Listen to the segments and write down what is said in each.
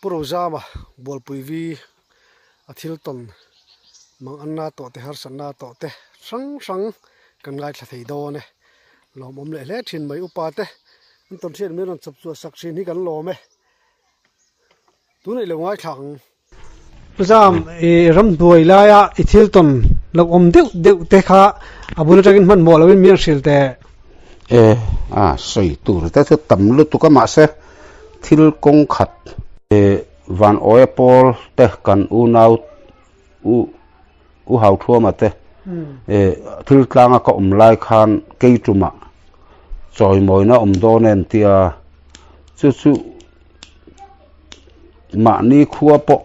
Pu Rozama Bualpui vi a thil tawn mang anna tawh te harsatna tawh te hrang hrang kan ngaithla thei dawn e. Lawmawm leh hle thin mai upa te an tawn hriat min rawn chawp chhuah sak thin hi kan lawm e. Tunah i lo ngaithla ang. Pu Zam, i ramhnuai laia i thil tawn lo awm deuh deuh te kha a bul atangin hmanhmawh loin min hrilh teh. E, a sawi tur te chu tam lutuk a mahse thil kawng khat. E, van awia pawl te kan unau u u Hauthuama te e thil tlanga ka awm lai khan keitumah chawimawina awm dawn em tia chu chu Mahni khua pawh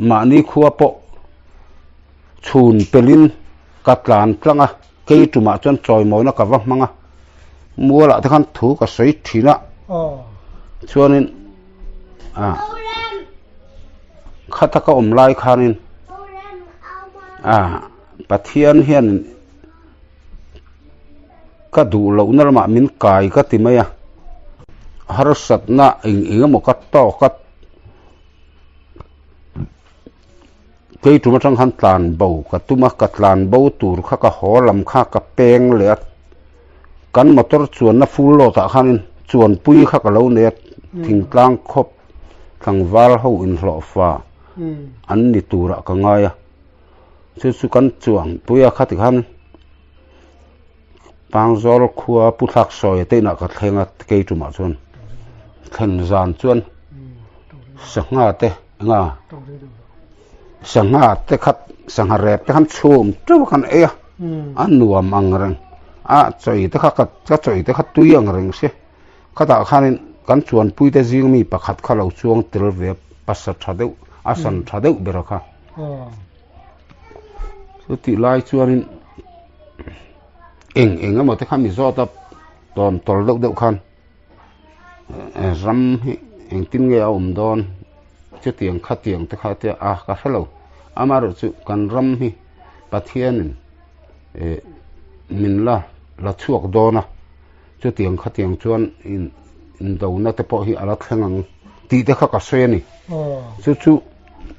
mahni khua pawh chhun pelin ka tlan tlang a, kei tumah chuan chawimawina ka va hmang a, mualah te khan thu ka sawi thin a, chuanin ah khata ka awm lai khanin ah Pathian hian Ka duh lohna lamah min kai ka ti mai a, harsatna eng eng emaw ka tawk a, kei tum atang khan tlan bo ka tum a, ka tlan bo tur kha ka haw lam kha ka peng leh a, kan motor chuanna full load ah khanin chuanpui kha ka lo nei a, thingtlang khawp tlangval ho inhlawhfa an ni turah ka ngai a. Chu chu kan chuang pui a khati khan Pangzawl khua pu thlak sawi te inah ka thleng a kei tumah chuan thlen zan chuan sangha te enga sangha te khat sangha rep te khan chhum teuh khan ei a a nuam ang reng a chawi te kha ka chawi te kha tui ang reng si khatah khanin kan chuanpui te zing mi pakhat kha lo chuang tel ve pasa tha deuh a san tha deuh ber a kha. Chutih lai chuanin eng eng emaw te kha mi zawt a tawn tawl deuh deuh khan ram hi engtin nge a awm dawn chutiang khatiang te kha tia a ka hre lo amaherawhchu kan ram hi Pathianin eh min la la chhuak dawn a chutiang khatiang chuan in indona te pawh hi a la thleng ang tih te kha ka sawi a ni chu chu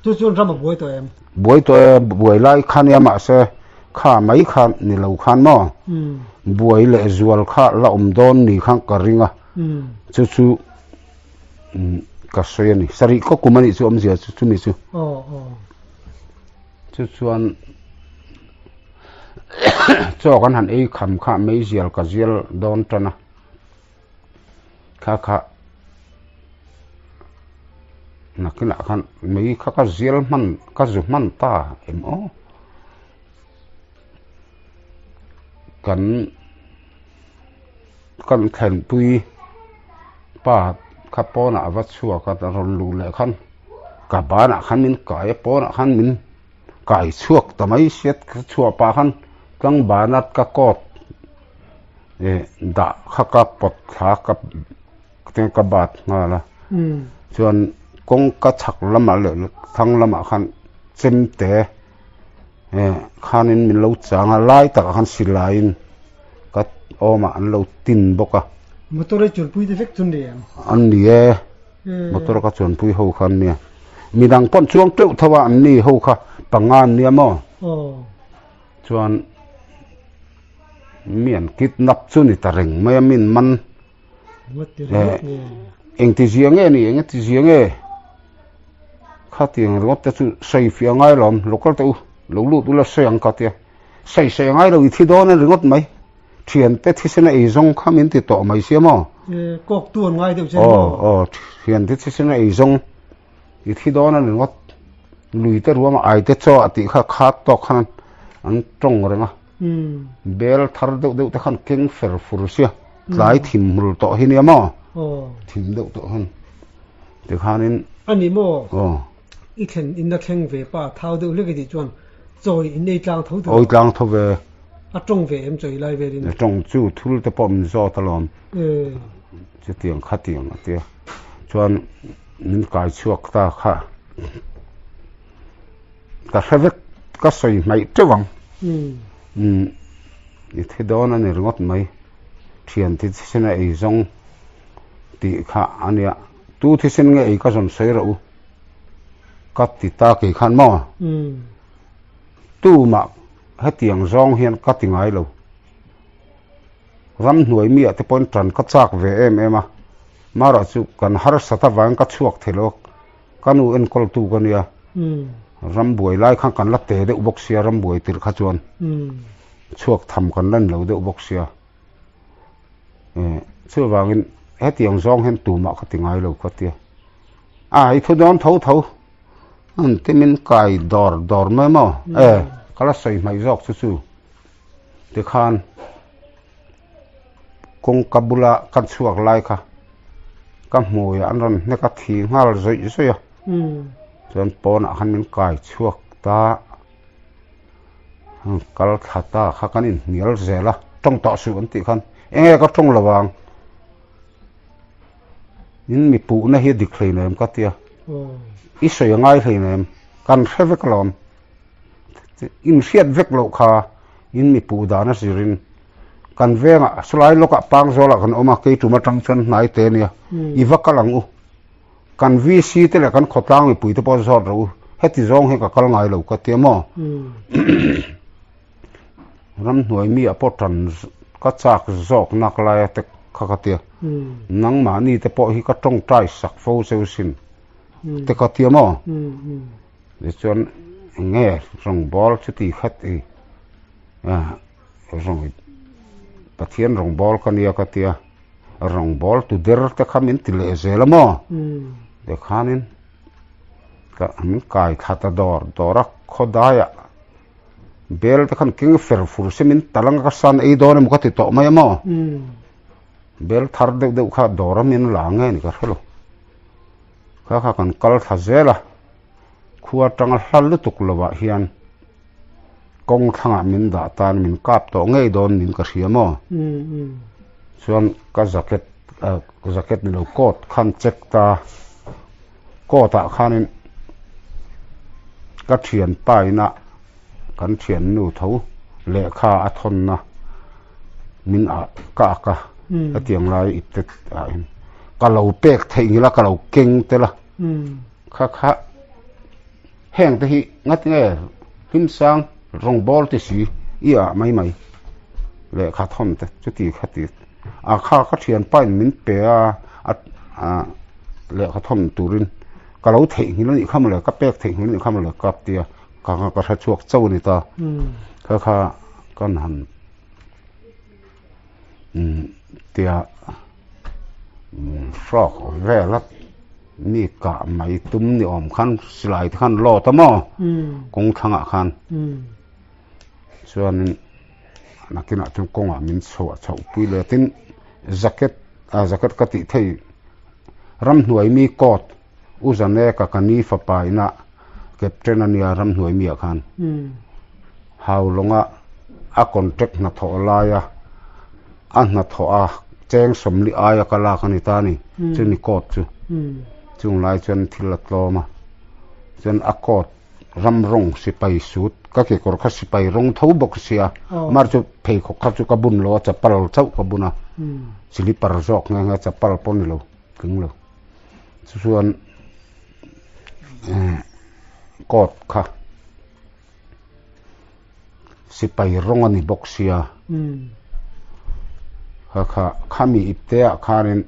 Chu chuan ram a buai tawh em? Buai tawh e, buai lai kha nia mahse kha mai kha ni lo khan maw buai leh zual kha la awm dawn ni khan ka ring a chu chu ka sawi a ni sarih khaw kum a nih chu awmzia chu chumi chu chu chuan chaw kan han ei kham kha meizial ka zial dawn tan a. Kha kha nakinah khan mei kha ka zial hman ka zu hman ta em aw kan kan thlenpui pa kha pawnah a va chhuak a rawn luh leh khan ka banah khan min kai a pawnah khan min kai chhuak ta mai sia ka chhuah pah khan tlangbanat ka coat eh dah kha ka pawt thla ka ka bat nghal a chuan kawngka chhak lamah leh thlang lamah khan chemte eh khanin min lo chang a lai takah khan silaiin ka awmah an lo tin bawk a. Motor hi chuanpui te vek chu an ni em? An ni e motor ka chuanpui ho kha an nia midang pawh an chuang teuh tho a an ni ho kha panga an nia maw chuan. Mi an kidnap chu ni ta reng mai a min man eh engti zia nge ni engti zia nge khatiang ringawt te chu sawi fiah ngai lo awm local te u lo lut ula sawi ang ka tia sawi sawi ngai lo i thi dawn a ringawt mai thian te thisen a ei zawng kha min ti tawh mai sia maw kawk tu an ngai deuh che aw aw thian te thisen a ei zawng I thi dawn a ni ngawt. Lui te ruama ai te chaw a tih kha khat tawk khan an tawng reng a. Bel thar deuh deuh te khan keng fer fur sia. Tlai thim hmul tawh hi nia maw? Thim deuh tawh han. Tikhanin. A ni maw? I thlen in a thleng ve pa thau deuh hlek i tih chuan chawi in ei tlang tho tur. Awi tlang tho ve. A tawng ve em chawi lai velin? A tawng chu thul te pawh min zawt alawm. Chutiang khatiang a tia. Chuan min kai chhuak ta kha ka hre vek ka sawi hmaih teuh ang umm i thi dawn a ni ringawt mai thian te thisen a ei zawng tih kha a nia. Tu thisen nge ei ka zawn sawi rawh u ka ti ta kei khan maw? Tumah hetiang zawng hian ka ti ngai lo. Ramhnuai mi ah te pawhin tan ka chak ve em em a, marawh chu kan harsat avangin ka chhuak thei lo a, ka nu enkawltu ka nia. Rambuai lai khan kan la te deuh bawk sia, rambuai tirh kha chuan chhuak tham kan la ni lo deuh bawk sia. Chuvangin hetiang zawng hian tumah ka ti ngai lo ka tia. A i thu dawn tho tho an ti min kai dawr dawr mai maw? E ka la sawi hmaih zawk chu chu tikhan kawngka bula ka chhuak lai kha ka hmuiah an rawn hnek a thi nghal zawih zawih a chuan pawnah khan min kai chhuak ta. Kal thla ta kha kan inhnial zel a, tawng tawh suh an tih khan eng nge ka tawng lo ang in mi puhna hi a dik hleinem ka tia i sawi a ngai hleinem kan hre vek alawm in hriat vek loh kha in mi puh dan a zirin kan vengah sawlai lawkah pangzawlah kan awm a keitum atang chuan hnai te ania i va kal ang u. Kan VC te leh kan khawtlang mipui te pawh zawt rawh u, heti zawng hi ka kal ngai lo ka ti a maw? Ramhnuai mi ah pawh tan ka chak zawk nak lai a te kha ka ti a, nangmahni te pawh hi ka tawngtai sak fo cheu sin te ka ti a maw? Tichuan enge rawngbawl chuti khat i rawng Pathian rawngbawl ka nia ka ti a. Rawngbawl tu der te kha min ti leh zel a maw? Tikhanin ka min kai thla ta dawr dawr a, khawdaiah bel te khan keng fer fur se min tal anga ka san ei dawn emaw ka ti tawh mai a maw? Bel thar deuh deuh kha dawr a min la nge ni ka hre lo. Kha kha kan kal thla zel a, khua atanga hla lutuk lovah hian kawng thlangah min dah tan min kap tawh ngei dawn niin ka hria maw? Chuan ka jacket jacket ni lo coat khan check ta coat ah khanin ka thianpa ina kan thiannu tho lehkha a thawnna min ah ka ak a hetiang lai ipte ah hian ka lo pek theih ngila ka lo keng tel a kha kha. Heng te hi ngat nge hlimsang rawngbawl ti si i ah mai mai lehkha thawn te chuti kha ti a kha ka thianpa in min pe a a lehkha thawn turin ka lo theihnghilh a nih kha mawle ka pek theihnghilh a nih kha mawle ka tia ka ka hre chhuak chauh a ni ta kha kha kan han tia hrawk vel a. Mi kah mai tum ni awm khan silai te khan lawt a maw kawng thlangah khan chuanin nakinah chuan kawngah min chhoh a chhoh pui leh tin jacket ah jacket ka tih thei ramhnuai mi coat u Zaneka ka ni fapa inah captain a nia ramhnuai mi ah khan Haulawngah a contract hnathawh laia a hnathawh a cheng sawmli aia ka lak a ni ta a ni chumi coat chu chung lai chuan thil a tlawm a chuan a coat ram rawng sipai suit ka kekawr kha sipai rawng tho bawk sia mar chu pheikhawk kha chu ka bun lo a chapal chauh ka bun a slipper zawk nghe nghe chapal pawh ni lo tling lo chu chuan coat kha. Sipai rawng a ni bawk sia. Kha kha khami ipte ah khanin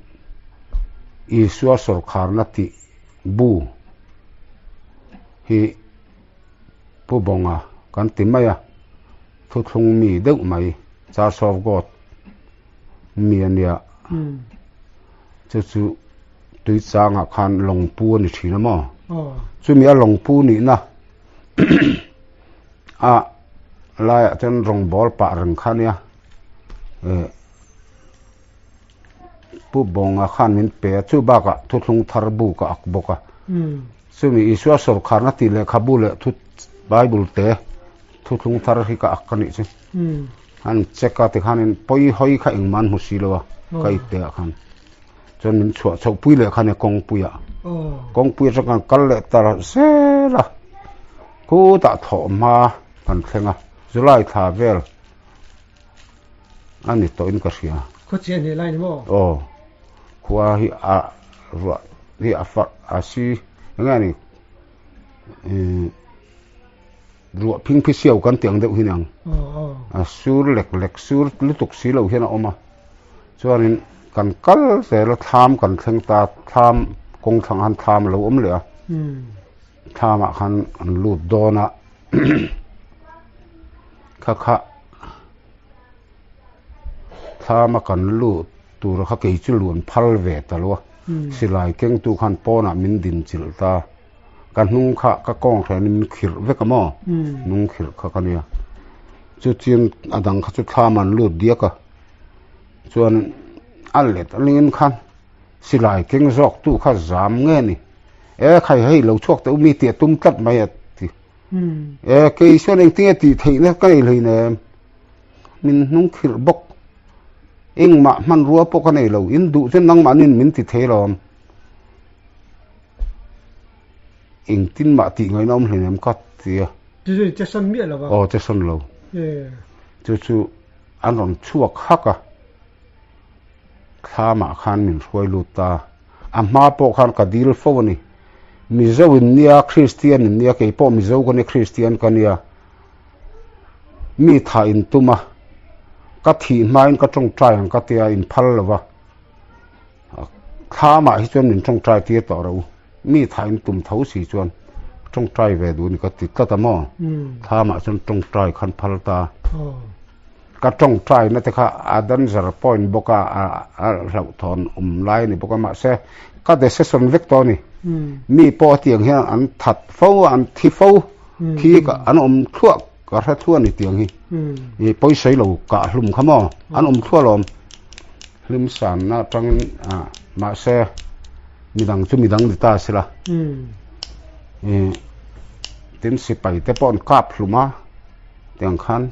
Isua sawrkharna tih bu hi Pu Bawnga kan ti mai a, thuthlung mi deuh mai Church of God mi a nia. Chu chu Tuichangah khan lawngpu a ni thin a maw? Chumi a lawngpu nihna a laiah chuan rawngbawl pah reng kha ania eh pu bawnga khan min pe a chu bakah thuthlung thar bu ka ak bawk a chumi Isua sawrkharna tih lehkhabu leh thu bible te thuthlung thar hi ka ak a nih chu an check a tikhanin pawi hawi kha engmah an hmu si lo a ka ipte ah khan. Chuan min chhuah chhoh pui leh khan e kawngpuiah kawngpui atang kan kal leh ta zel a khutah thlawh hma kan thleng a July thla vel a ni tawhin ka hria. Khawchian hle lai ni maw? Aw khua hi a ruah. hi a far a si eng nge ni ruah phing phi siau kan tih ang deuh hi ni ang a sur lek lek sur lutuk si lo hian a awm a chuanin kan kal zel a thlam kan thleng ta thlam kawng thlangah khan thlam a lo awm leh a thlamah khan an lut dawn a kha kha Thlama kan lut tur kha kei chu luan phal ve ta lo a, silai kengtu khan pawnah min din chilh ta. Ka hnung kha ka kawng hrenin min khirh vek a maw? Hnung khirh kha ka nia. Chu chian a dang kha chu thlam an lut diak a, chuan a let a lingin khan silai keng zawk tu kha zam nge ni? E khai hei lo chhuak teh u mi tih a tum tlat mai a ti. E kei chuan engtinge tih theihna ka nei hleinem. Min hnung khirh bawk. Engmah hmanrua pawh ka nei lo. In duh chuan nangmahnin min ti thei lawm. Engtin mah tih ngaihna awm hleinem ka ti a. Chu chu che sawn miah lo a? Aw che sawn lo. Chu chu an rawn chhuak hak a. Thlamah khan min hruai lut ta. A hma pawh khan ka dil fo a ni. Mizo in nia, Kristian in nia, keipawh Mizo ka nia, Kristian ka nia. Mi thah in tum a, ka thih hmain ka tawngtai ang ka tia in phal lo va, thlamah hi chuan min tawngtai tir tawh rawh u, mi thah in tum tho si chuan tawngtai ve duh a ni ka ti tlat a maw, thlamah chuan tawngtai khan phal ta, ka tawngtai na te kha a danger point bawk a, a hlauhthawn awm lai a ni bawk a mahse ka decision vek tawh a ni, mi pawh hetiang hian an that fo a an thi fo. Khi an awm thluah ka hre thluah ni tiang hi i pawisawi lo kah hlum kha maw an awm thluah lawm hlim sanna atangin ah mahse midang chu midang ni ta sela i tin sipai te pawh an kap hlum a tiang khan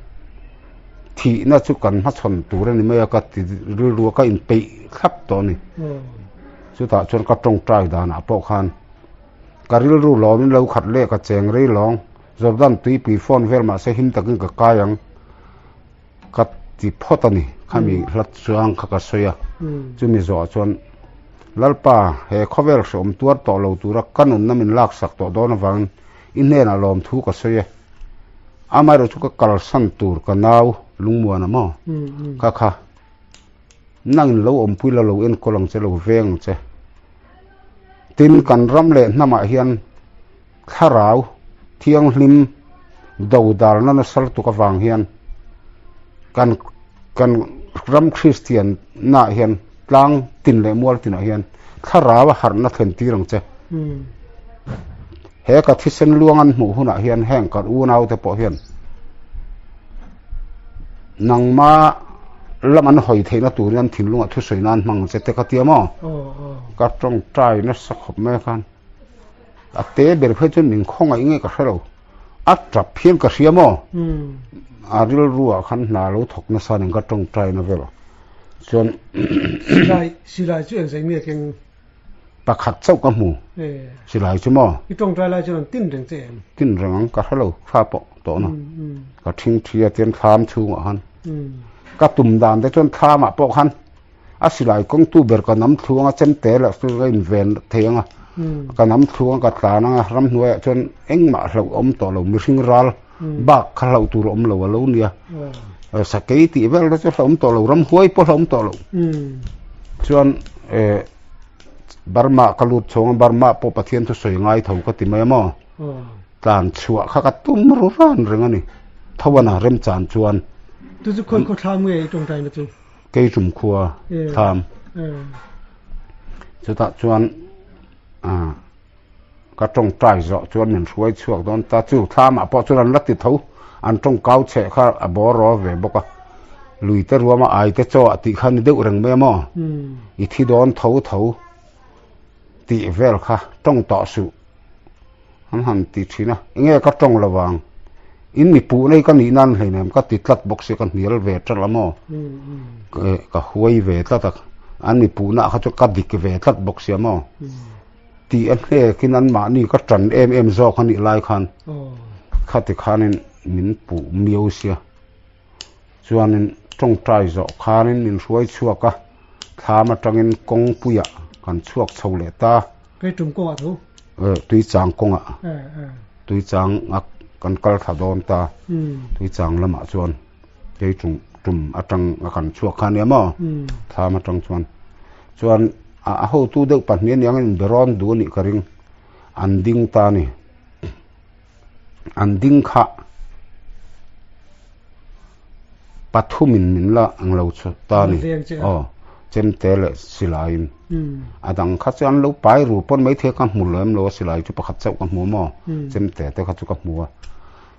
thihna chu kan hmachhawn tur a ni mai a ka ti rilru a ka inpeih thlap tawh a ni chutah chuan ka tawngtai danah pawh khan. Ka rilru lawmin lo khat leh ka cheng rei lawng. Jordan tuipui phone vel mahse him takin ka kai ang ka ti phawt a ni. Khami hla chuang kha ka sawi a. Chumi zawhah chuan Lalpa, he khawvel hreawm tuar tawh lo tura ka nunna min laksak tawh dawn avangin i hnenah lawmthu ka sawi e. Amaherawhchu ka kalsan tur ka nau lungmuana maw? Kha kha nangin lo awmpui la lo enkawl ang che, lo veng ang che. Tin, kan ram leh hnamah hian thlarau thianghlim dodalna nasa lutuk avang hian kan kan ram Kristian naah hian tlang tin leh mual tinah hian thlarau a harhna thlen tir ang che. He ka thisen luang an hmuh hunah hian heng kan unaute pawh hian Nangma lam an hawi theihna turin an thinlungah thusawi nan hmang ang che te ka tia maw? Ka tawngtai nasa khawp mai a khan. A te ber phei chuan min khawngaih nge ka hre lo. A tap hian ka hria maw? A rilruah khan hna lo thawk nasa nen ka tawngtai na vel. Chuan Silai, silai chu engzai nge keng? Pakhat chauh ka hmu. Silai chu maw? I tawngtai lai chuan an tin reng che em? Tin reng ang, ka hre lo, thla pawh tawh na. Ka thing thi a tian thlam chhungah khan. Ka tum dan te chuan thlamah pawh khan a silai kawngtu ber ka nam thluang a, chemte leh chu ka inven thei ang a. Ka nam thluang a, ka tlan ang a, ramhnuaiah chuan engmah hlauh a awm tawh lo, mihring ral bak kha hlauh tur a awm lo a lo nia. Sakei tih vel te chu hlauh awm tawh lo, ramhuai pawh hlauh awm tawh lo. Chuan eh Burma ka lut chhawng a, Burma pawh Pathian thu sawi ngai tho ka ti mai a maw? Tlan chhuah kha ka tum ru ran reng a ni. Tho a na remchan chuan. Chu chu khawi khaw thlam nge i tawngtai na chu? Keichum khua thlam. Chutah chuan ah ka tawngtai zawh chuan min hruai chhuak dawn ta chu thlamah pawh chuan an la ti tho an tawngkau chheh kha a bawr raw ve bawk a lui te ruama ai te chaw ah tih kha ni deuh reng mai a maw i thi dawn tho tho tih vel kha tawng tawh suh an han ti thin a enge ka tawng lo vang in mi puh nei ka nih nan hleinem ka ti tlat bawk sia ka hnial ve tlat a maw ka huai ve tlat a an mi puhna kha chu ka dik ve tlat bawk sia maw. Tih a hnekin anmahni ka ṭan em em zawk a nih lai khan khati khanin min puh miau sia. Chuanin ṭawngṭai zawh khanin min hruai chhuak a, thlam aṭangin kawngpuiah kan chhuak chho leh ta. Kei tum kawngah tho? Tuichang kawngah. Tuichang a kan kal thla dawn ta. Tuichang lamah chuan kei tum tum atang a kan chhuak kha nia maw? Thlam atang chuan. Chuan a hotu deuh pahnih aniang in berawn duh anih ka ring. An ding ta a ni. An ding kha pathumin min la ang lo chhuat ta a ni. Aw, chemte leh silaiin. A dang kha chu an lo pai ru pawn maithei ka hmu lem lo a, silai chu pakhat chauh ka hmu maw? Chemte te kha chu ka hmu a.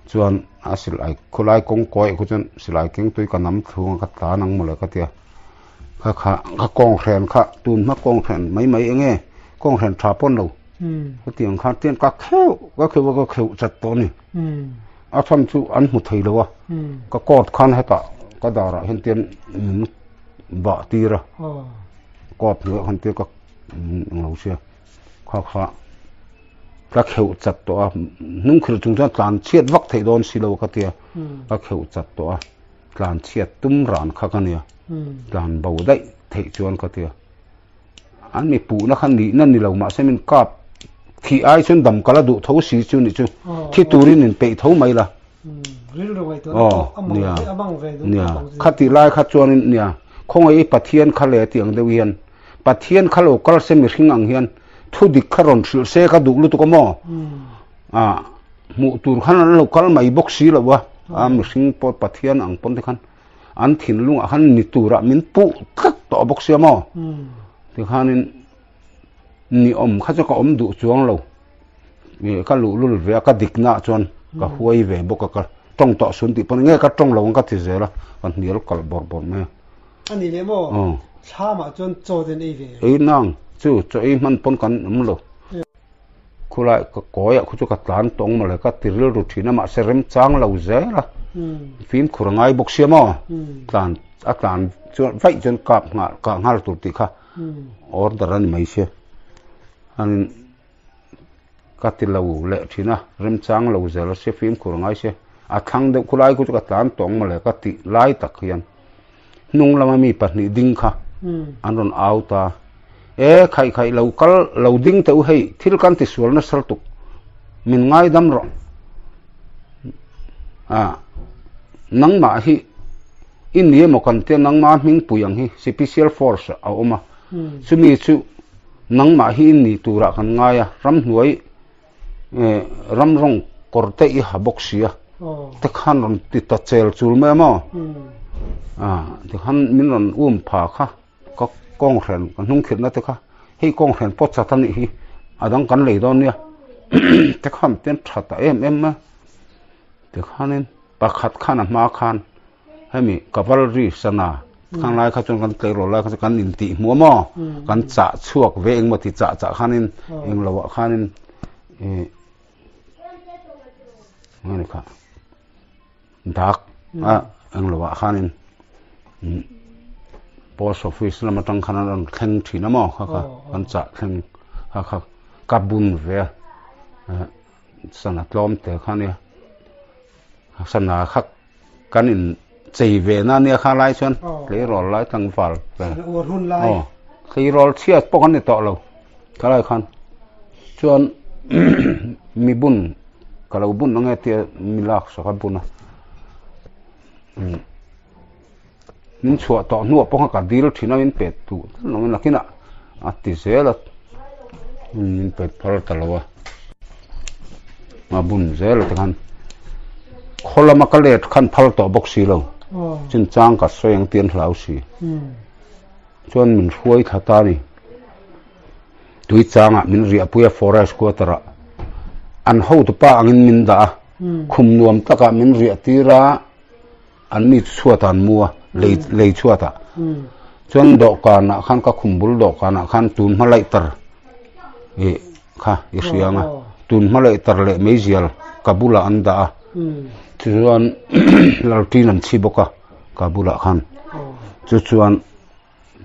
Chuan a silai khawlai kawng kawi ah kha chuan silai keng tui ka nam thlung a, ka tlan ang mawle ka tia. Kha kha ka kawnghren kha tun hma kawnghren mai mai eng nge kawnghren tha pawn lo. Hetiang khan tian ka kheuh ka kheuh a ka kheuh chat tawh a ni. A chhan chu an hmu thei lo a, ka coat khan hetah ka darah hian tian min bah tir a, coat hnuaiah khan tian ka englo sia kha kha ka kheuh chat tawh a, hnung khirh chung chuan tlan chhiat vak theih dawn si lo ka tia, ka kheuh chat tawh a, tlan chhiat tum ran kha ka nia, tlan bo daih theih chuan ka tia. An mi puhna kha nihna ni lo mahse min kap thih ai chuan dam kal a duh tho si chu nih chu thi turin in peih tho mai la. Aw nia nia khati lai kha chuanin nia khawngaih i Pathian kha le tih ang deuh hian Pathian kha lo kal se mihring ang hian thu dik kha rawn hrilh se ka duh lutuk a maw ah hmuh tur khan an lo kal mai bawk si lo a a mihring pawh Pathian ang pawn te khan an thinlungah khan ni turah min puh tlat tawh bawk sia maw tikhanin ni awm kha chu ka awm duh chuang lo ka luhlul ve a ka diknaah chuan ka huai ve bawk a ka tawng tawh sun tih pawn nge ka tawng lo ang ka ti zel a ka hnial kalh bawrh bawrh mai a. A ni leh maw thlamah chuan chaw te an ei ve em? Ei nang chu chaw ei hman pawn kan awm lo. Khulai ka kawiah khu chu ka tlan tawng mawle ka ti rilru thin a mahse remchang lo zel a fimkhur a ngai bawk sia maw tlan a tlan chuan vaih chuan kap nghal kah nghal tur tih kha order a ni mai sia an ka ti lo leh thin a remchang lo zel a sia fimkhur a ngai sia a thlang deuh khulai khu chu ka tlan tawng mawle ka tih lai tak hian. Hnung lama mi pahnih ding kha an rawn au ta. E, khaih khaih lo kal lo ding teh u hei, thil kan ti sual nasa lutuk, min ngaidam rawh. Ah, nangmah hi i ni emaw kan tia nangma hmingpui ang hi Sipicial Force a awm a, chumi chu nangmah hi i ni turah kan ngai a, ramhnuai ram rawng kawr te i ha bawk si a te khan rawn ti ta chel chul mai a maw tikhan min rawn um pha kha ka kawng hren ka hnung khirhna te kha hei kawng hren pawt chat a nih hi a dang kan lei dawn nia te khan ten tha ta em em mai tikhanin pakhat khan a hma khan Hemi cavalry sana khang lai kha chuan kan tleirawl lai kha chuan kan intih hmuh a maw? Kan chah chhuak ve engmaw ti chah chah khanin englo ah khanin ih eng kha dak a englo ah khanin post office lam atang khan an rawn thleng thin a maw kha kha kan chah thleng kha kha ka bun ve a sana tlawm te kha nia sana kha kan in chei ve na nia kha lai chuan tleirawl lai tlangval vel aw tleirawl chhiat pawh kan ni tawh lo kha lai khan chuan mi bun ka lo bun ange tia mi lak sak a bun a min chhuah tawh hnuah pawh kha ka dil thin a min pet duh tlat lo nakinah a ti zel a min pet phal ta lo a a bun zel a tikhan khaw lama ka let khan phal tawh bawk si lo chinchang ka sawi ang tih an hlau si chuan min hruai thla ta a ni tui changah min riahpui a forest quarter ah an hotupa angin min dah a khum nuam takah min riah tir a. An ni chu chhuatah an mu a, lei lei chhuatah. Chuan dawhkanah khan ka khum bul dawhkanah khan tun hma laih tar ih kha i hria ang a, tun hma laih tar leh meizial ka bulah an dah a, chuan lalṭin an chhi bawk a ka bulah khan. Chu chuan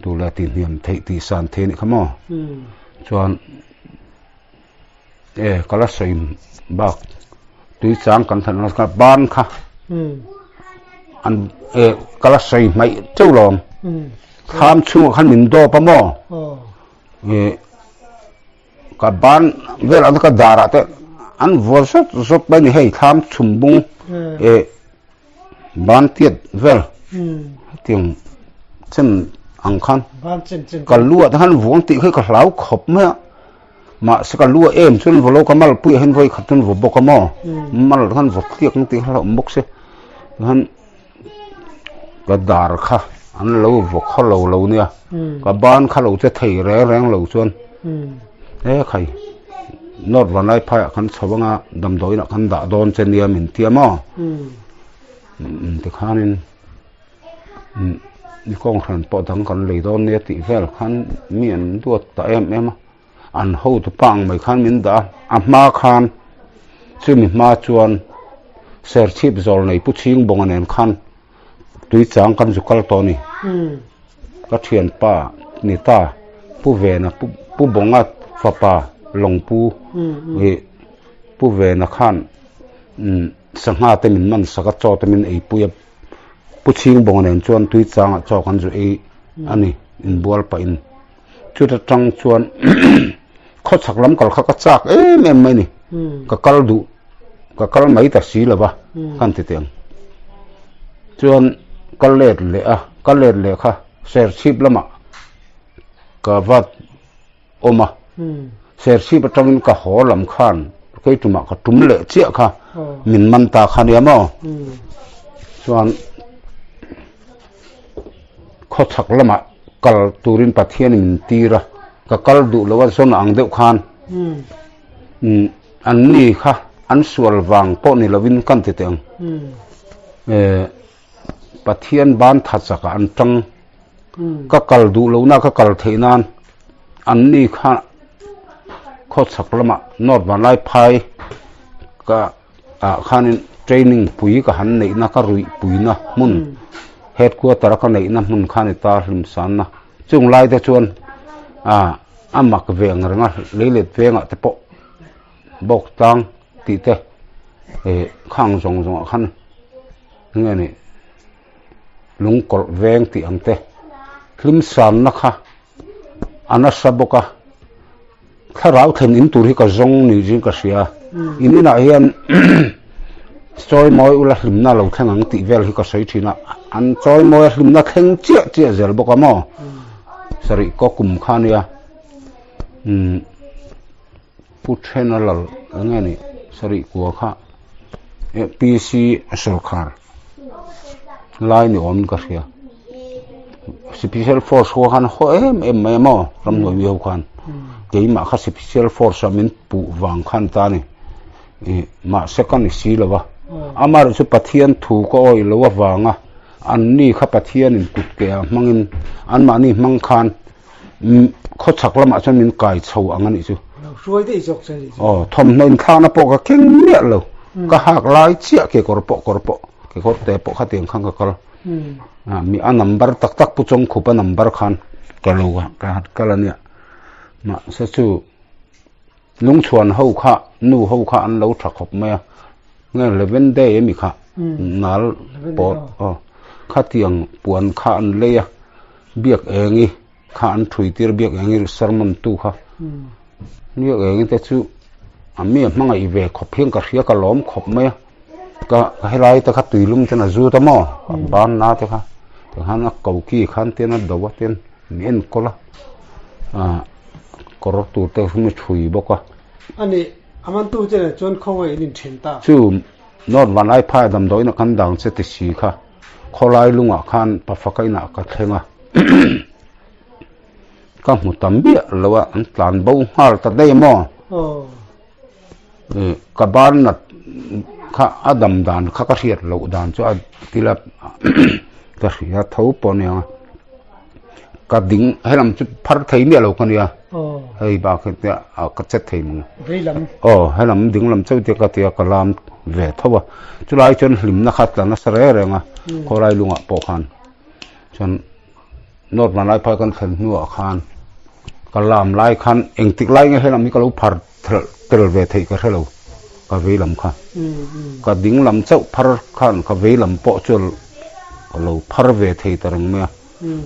duh leh tihhniam theih tih san theih a nih kha maw? Chuan E ka la sawi bak tui chang kan thlan ang kha ban kha an e ka la sawi hmaih teuh lo ang thlam chhungah khan min dawp a maw e. Ka ban velah te ka darah te an vual zawt zawt mai a ni hei thlam chhum bung eh ban tiat vel hetiang chen ang khan ka lu ah te khan vuang tih khi ka hlau khawp mai a mahse ka lu ah em chuan vaw lo ka malpui ah hian vawi khat chuan vaw bawk a maw mal khan vaw tliak ang tih kha hlauhawm bawk se tichuan ka dar kha an lo vaw khaw lo lo nia ka ban kha lo che thei reng reng lo chuan he khai north vanlai phaiah khan chho anga damdawiinah khan dah dawn che nia min tia maw tikhanin ni kawng hran pawh dang kan lei dawn nia tih vel khan mi an duat ta em em a an hotu pa ang mai khan min dah a a hma khan chumi hma chuan serchhip zawl nei pu chhing bawnga nen khan tui chang kan zu kal tawh a ni ka thianpa ni ta pu vena pu bawnga fapa lawngpu ih pu vena khan sangha te min man sak a chaw te min eipui a pu chhing bawnga nen chuan tui changah chaw kan zu ei a ni inbual pahin. Chuta tang chuan khawchhak lam kal kha ka chak em em mai ni. Ka kal duh, ka kal mai ta si lo va, ka han ti teh ang. Chuan ka let leh a, ka let leh kha Serchhip lamah ka va awm a. Serchhip atangin ka haw lam khan kei tumah ka tum leh chiah kha min man ta kha nia maw. Chuan Khawchhak lamah kal turin Pathianin min tir a, ka kal duh lo a zawn ang deuh khan an ni kha an sual vang pawh ni lovin kan ti teh ang. Pathian ban tha chakah an tang ka kal duh lohna ka kal theih nan an ni kha khawchhak lamah North Vanlaiphai ka ah khanin training pui ka han neihna ka ruih puina hmun headquarter a ka neihna hmun kha a ni ta hlimsanna chung lai te chuan ah a mak ve ang reng a leilet vengah te pawh bawk tlang tih te eh khang zawng zawng ah khan enge ni lungkawlh veng tih ang te hlimsanna kha a nasa bawk a. Thlarau thlen in tur hi ka zawng ni zing ka hria. In inah hian chawi mawi ula hlimna lo thleng ang tih vel hi ka sawi thin a. An chawi mawi a hlimna thleng chiah chiah zel bawk a maw? Sarih kaw kum kha nia. Umm Pu Thena lal eng nge ni sarih kua kha PC sawrkhar lai ni awmin ka hria. Special force ho khan haw em em mai a maw ramhnuai mi ho khan keimah kha special force a min puh vang khan ta ni ih mahse ka ni si lo va amaherawhchu chu Pathian thu ka awih loh avanga an ni kha Pathianin kut ke ah hmangin anmahni hmang khan khawchhak lamah chuan min kai chho ang a nih chu aw thawmhnaw inthlakna pawh ka keng miah lo ka hak lai chiah kekawr pawh kawr pawh kekawr te pawh khatiang khan ka kal. Mi a number tak tak pu chawng khup a number khan ka lo ka hat kal a nia mahse chu lungchhuan ho kha nu ho kha an lo tha khawp mai a nge eleven day ami kha nal pawh aw khatiang puan kha an lei a biak engi kha an thui tir biak engi sermon tu kha biak engi te chu a mi a hmangaih ve khawp hian ka hria ka lawm khawp mai a. Ka helai te kha tui lum ten a zut a maw a ban na te kha tikhan a koki khan ten a do a ten min enkawl a ah kawr tur te hung a thui bawk a. Ani a mantu te nen chuan khawngaih in inthen ta. Chu North Vanlaiphai damdawiin a kan dang che ti si kha khawlai lungah khan pafaka inah ka thleng a ka hmu ta miah lo a an tlan bo nghal ta daih a maw. Ka ban nat kha a dam dan kha ka hriat loh dan chu a tila ka hria tho pawh ania ka ding helam chu phar thei miah lo ka nia hei bak hi te ka che thei mang aw helam ding lam chauh te ka tia ka lam ve tho a chulai chuan hlimna kha tla nasa reng reng a khawlai lungah pawh khan chuan. North Vanlaiphai kan thlen hnuah khan ka lam lai khan engtik lai nge helam hi ka lo phar tel ve theih ka hre lo ka vei lam kha ka ding lam chauh phar khan ka vei lam pawh chuan ka lo phar ve thei ta reng mai a.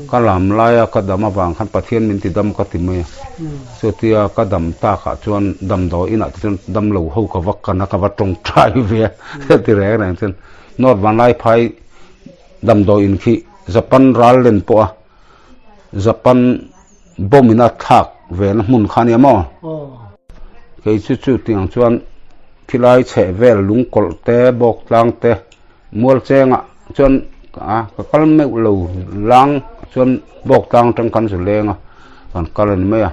Ka lam laia ka dam avang khan Pathian min ti dam ka ti mai a. Chutia ka dam takah chuan damdawi inah te chuan damlo ho ka va kan a, ka va tawngtai ve a ti reng reng chuan North Vanlaiphai damdawi in khi Japan ral len pawh a Japan bomb in a thlak ve na hmun kha ania maw? Kei chu chutiang chuan khilai chheh vel lungkawlh te bawk tlang te mual chengah chuan a ka kal meuh lo lang chuan bawk tlang atang khan zu leng a kan kal a ni mai a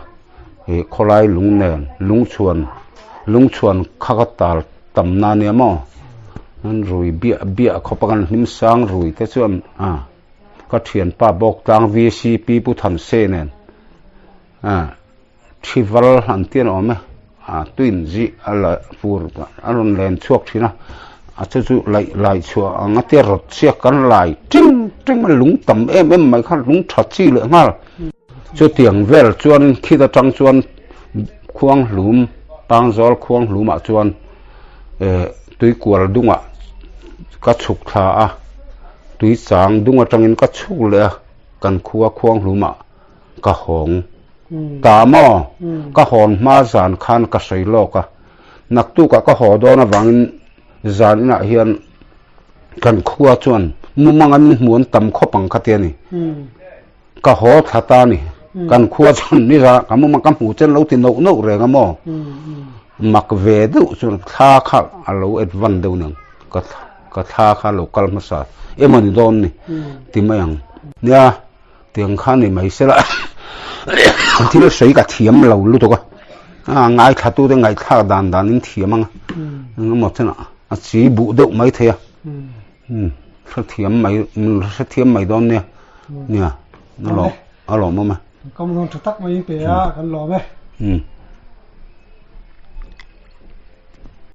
ih khawlai lung nen lungchhuan lungchhuan kha ka tal tam na ania maw an rui biah biah khawp a kan hlim sang rui te chuan a. Ka thianpa bawk tlang VCP Pu Thanse nen Thival an ti an awm e, a tuin zih a la fur a rawn len chhuak thin a, a chu chu laih lai chhuah ang a tia rawt chiak kan lai ting ting a lung tam em em mai kha lung tha chi leh nghal. Chutiang vel chuan khit atang chuan Khuanghlum Pangzawl Khuanghlumah chuan tuikual dungah ka chhuk thla a. Tui chang dung atangin ka chhuk leh a, kan khua khuanghlumah ka hawng ta maw? Ka hawn hma zan khan ka sawi lawk a, naktukah ka haw dawn avangin zan inah hian kan khua chuan mumang an hmu an tam khawp ang kha ti a ni. Ka haw thla ta a ni. Kan khua chuan ni za ka mumang ka hmu chen lo ti noh noh reng a maw? Mak ve deuh chuan thla kha a lo advance deuh niang. Ka ka thla kha lo kal hmasa emaw ni dawn ni ti mai ang. Nia tiang kha ni mai sela thil sawi ka thiam lo lutuk a, a ngaithla tute ngaihthlak dan dan in thiam ang a, engemaw chen a chi buh deuh mai thei a, hrethiam mai hrethiam mai dawn nia, nia a lawm a lawmawm e. Kan lawm tha tak mai in pe a, kan lawm e.